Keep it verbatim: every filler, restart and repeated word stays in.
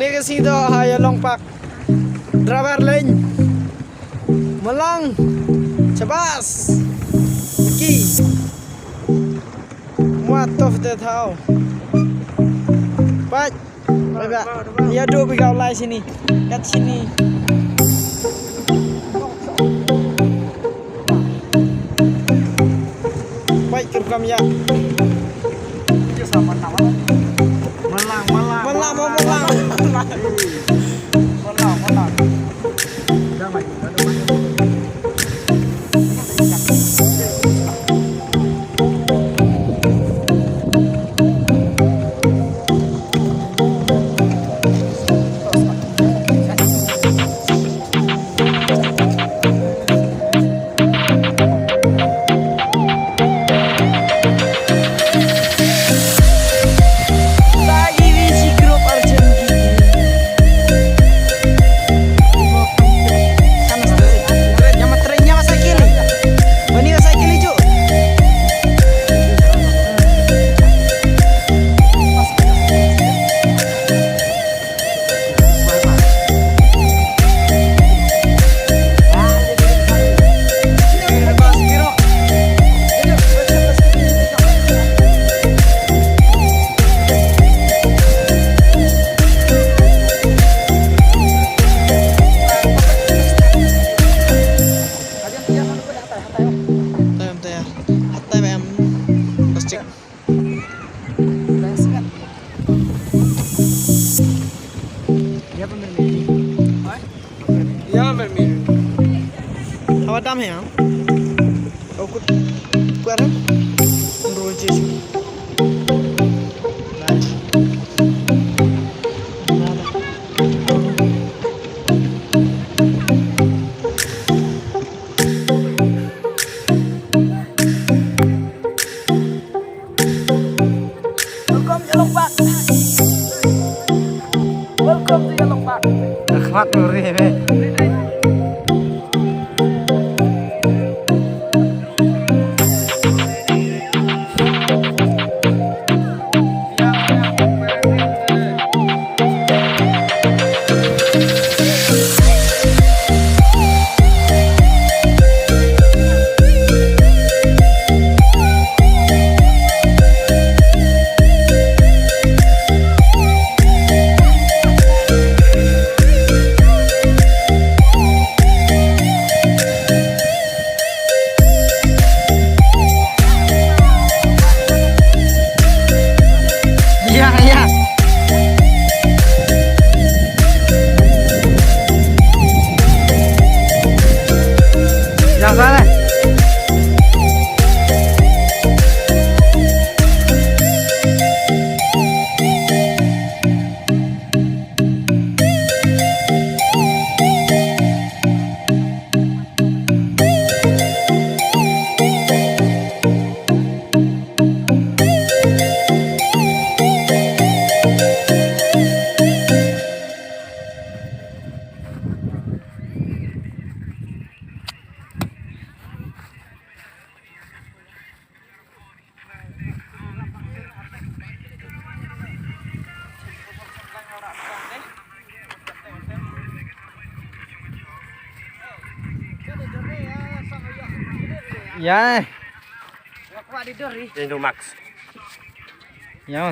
Ni ka sngi to ha Ïalong Park. Driver lane. Malang. Shabas. Ki. Muat tof te thau. Pat. Ba. Ïa du bi ka u lai sini. Kat sini. Pai, kyrkam ïa. Malang, malang. Malang, malang. Malang, malang. Hatai, hatai, hatai. Hatai, em, plastik. Hawa dam he, ha? Kau kut kuat, ha? Roje. Welcome to Ïalong Park. Welcome to Ïalong Park. Khmat meri me. Ïa, ïa. Ïa, sale. Ïa. Ïa, Max. Ïa.